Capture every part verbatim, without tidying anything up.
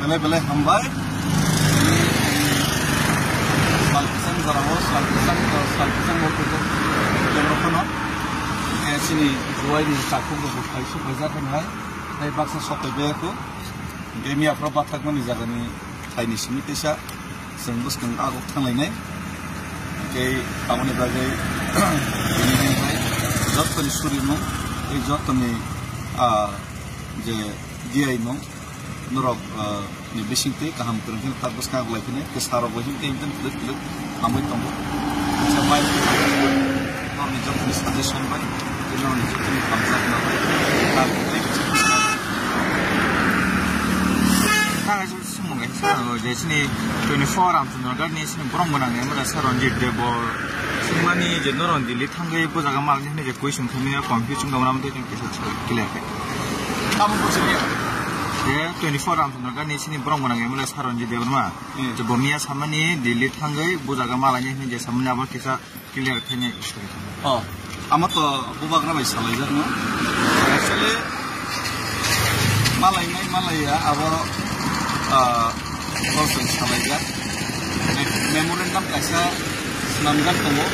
Belai belai hambai. Salkisang jorao, salkisang, salkisang bo kutuk. Jebro phano. Ke chini juai ni chakung bo bukhai su bajar kan hai. Tei baksa sokai be ku. Ke mi afro bathak mani jaga ni thai ni simi tesa. Seng bus kang agok thang lai nai. Ke aboni bagwi ini hai. Jotto ni suri mo. Ei jotto ni, ah, je diai mo. Norok, ah, ni bising twi kaham kwrwng khe tak bwskang lai phini, kwsa rok bai him tei him tei philip philip hamwi tongo. Kisa bai norni jotoni suggestion bai, tei norni jotoni hamjakma bai, tak tei kisa bwskang. Tang kaisa sumung kaisa sa, je sini twenty-four Ramchandra Ghat ni sini borok gwnang M L A sa Ranjit Debor. Sumani je norok Delhi thangwi bujaga malni hwnwi je question khaimani confuse wngkha, mwnam tei kisa clear khe. Tamo bujiya. Je twenty-four Ramchandra Ghat ni sini borok gwnang M L A sa Ranjit Debbarma. Hmm. Je bo miya samani Delhi thangwi bujaga malani hwnwi je samani abo kisa clear khainai. Oh, amo to bubagra bai salaijak no. Actually, malai nai malai ya abo, ah, Bosong salaijak. Me-, memorandum kaisa swnamjak tongo.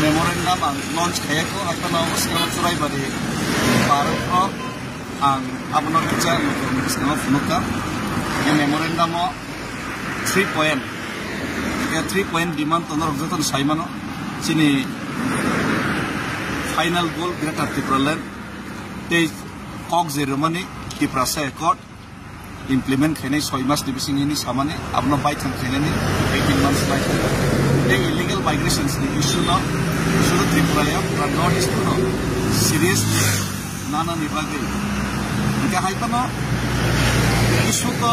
Memorandum ang launch khaiya kho, haikhe no bwskango Churaibari park rok ang abono kisa nokol bwskango phunukha. Memorandum o three point, three point demand tono rok jotono sai mano. Chini final goal Greater Tipraland tei kok je rwmani Tiprasa Accord implement khainai soi mas ni bising hini samani, abono baithang khainani eighteen months bai. Tei illegal migrations ni issue no sudu Tripura ya, pura North East no serious nana ni bagwi. Hingke hai phano issue to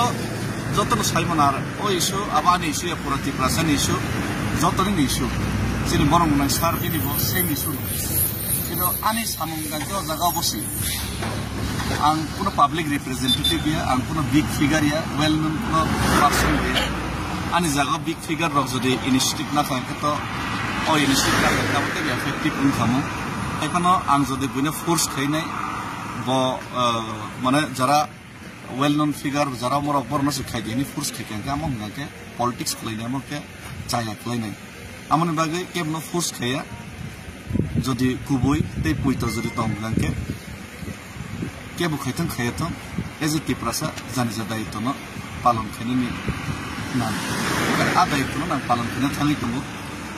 jotono sai mano ar o issue, abo ani issue ya, pura Tiprasa ni issue, jotoni ni issue. Chini borok nang sar bini bo same issue no. Kino ani samung jagao jaga obo si. Ang kuno public representative ya, ang kuno big figure ya, well known kuno person ya. Ani jaga big figure rok jodi initiative na khlai khe to o initiative na khlai khe abo tei effective wng kha mo. Hai phano ang jodi buino force khainai bo, uh, mane jara well known figure jara morok borno se khai di hini force khai khe amo hwnga khe politics khlai nai amo khe chaya khlai nai. Amoni bagwi kebno force khaya, jodi kubui tei puito jodi tong hwnkhe kebo khaithang khaya thong, as a Tiprasa jani ja daitwno palon khainani nang. A daitwno nang palon khaina thangwi tongo.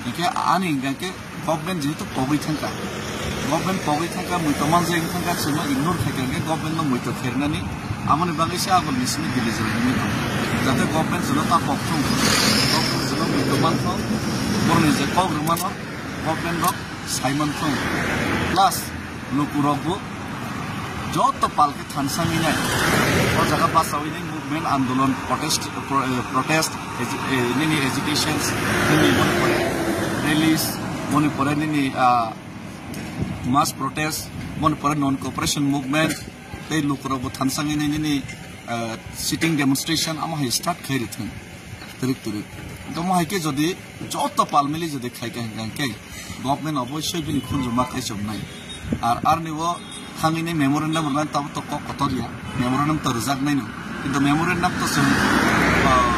Hingkhe ani hingkha khe government jehetu pogwi thangkha, government pogwi thangkha, muito manjak wngkha, chwngno ignore khaikha hingkhe government no muito khernani. Amoni bagwi se agol ni simi Delhi jora himwi tongo. Jate government jono ta kok thung, government jono muito man thung, boroni je kok rwmano government rok sai man thung. Plus luku rok bo joto pal khe thansangwi nai. O jaga bachawi nai movement, andolon, protest, pro-, eh, protest, agi-, eh, nini agitations, nini moni pore rallies, moni pore nini, ah, mass protest, moni pore non cooperation movement, tei lukurok bo thansangwi nini, ah, sitting demonstration amo hai start khai rithwng. Twrwk twrwk. Omo hai khe jodi joto pal mili jodi khai kha hingkha hingkhe government oboisoi bini khunju ma kaichomnai. Ar arni o thangwi ni memorandum rwnani tabuk to kok kotor ya. Memorandum to rwjaknai no. Kintu memorandum to chwng, ah,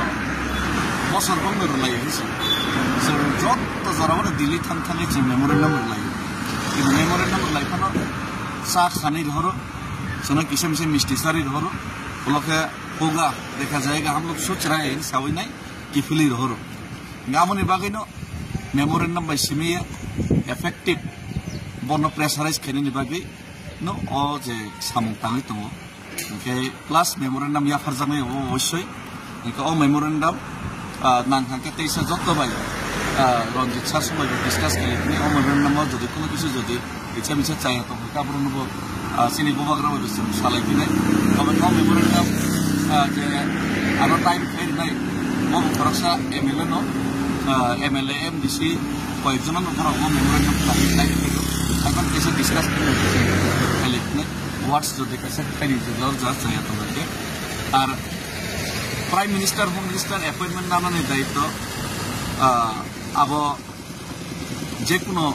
bosor bongni rwlai hinwi se. Chwng joto jora o Delhi thang thangwi chwng memorandum rwlai. Kintu memorandum rwlai phano cha khanwi rohoro. Chwngno kisa misa misti charwi rohoro. Ulo khe hoga dekha jayega hum log soch rahe hain sawi nai kiphilwi rohoro. Hingkhe amoni bagwino memorandum bai simi effective bono pressurize khainani bagwi no o je samung tangwi tongo. Hingkhe plus memorandum yapharjaknai obo obossoi. Hingkhe o memorandum, ah, nang hangkhe teisa jotto bai, ah, Ranjit sir song bai discuss khailai tini o memorandum o jodi kono kisu jodi Kisa misa chaya tong kha, borok no bo, ah, chini bubagra bai bo chwng salai phinai. Obo no memorandum, ah, je ano time khlai rinai, bo bo khoroksa M L A no, ah, M L A, M D C, koyek jono no borok bo memorandum khlai, khlai rinai. Haikhe kisa discuss khlai, khlai rinai. Words jodi kaisa khlai rinai, jodi lor jar chaya tong kha. Ar Prime Minister, Home Minister appointment nanani daitw, ah, abo Jekuno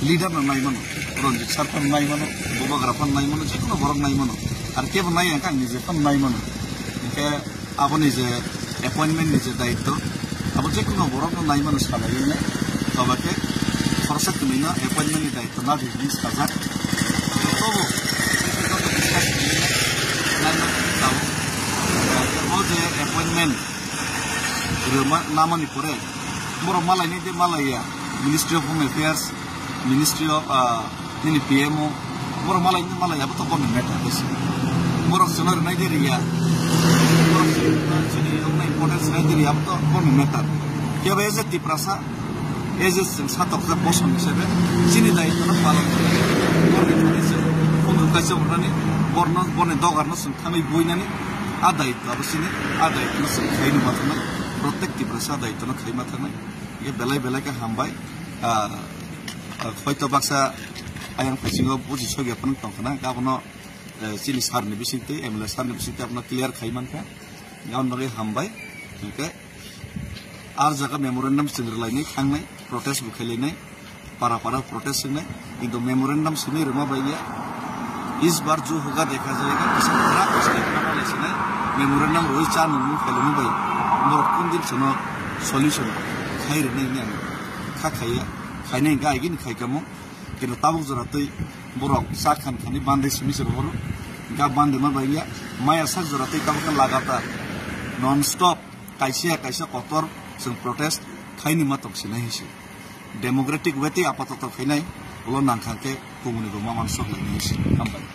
leader no nai mano, Ranjit sir phano nai mano, bubagra phano nai mano, jekuno borok nai mano. Ar kebo nai ya khe ang nije phano nai mano. Khe aboni je appointment ni je daitto, abo je kono borok no nai mano salai ne, toba khe khoroksa tini no appointment ni daitto na di hinwi sajak. Tobo nai mano tao. O je appointment rwma namani pore borok malai ni de malai ya, Ministry of Home Affairs, Ministry of, ah, nini P M O, borok malai ni malai ya, abo to borni matter se. Borok chwla rwnai de riya. Borok chini rwnai importance rwnai de riya, abo to borni matter. Kebo as a Tiprasa, as a chwng satok jak bosong hisabe, chini daitto no palon khlai. Borni thani se, khunju kaisa hwnani, borno, borni dogar no chwng thangwi buinani, a daitto abo chini, a daitto no chwng khaini ma thangnai, protect Tiprasa daitto no khaima thangnai. Ye belai belai khe hambai. Ah, ah, hoito baksa ayang phasingo buji sogya phano tongkhana, abono, eh, chini sir ni bisingtwi, M L A sir ni bisingtwi abono clear khai mankha. Aboni bagwi hambai. Hwnkhe ar jaga memorandum chwng rwlainai thangnai, protest bo khailainai, para para protest wngnai, kintu memorandum simi rwma bai ya. Is bar jo hoga dekha jayega, kisa khara kisa khara lai sinai, memorandum rwi cha nungmung khailaimu bai, borok kun din sono solution khai rwnai hwnwi ang kha khaiya, khainai hwnkhe agini khaikamo, kintu tabuk jora twi borok cha khan khani bande simi se rohoro, hwnkhe a bande ma bai ya, maya sak jora twi tabuk khe lagatar non stop kaisa kaisa kotor chwng protest khaini ma tong sinai hinsi. Democratic way tei apatoto khainai ulo nangkha khe kumuni bo ma mansok lainai hinsi. Hambai.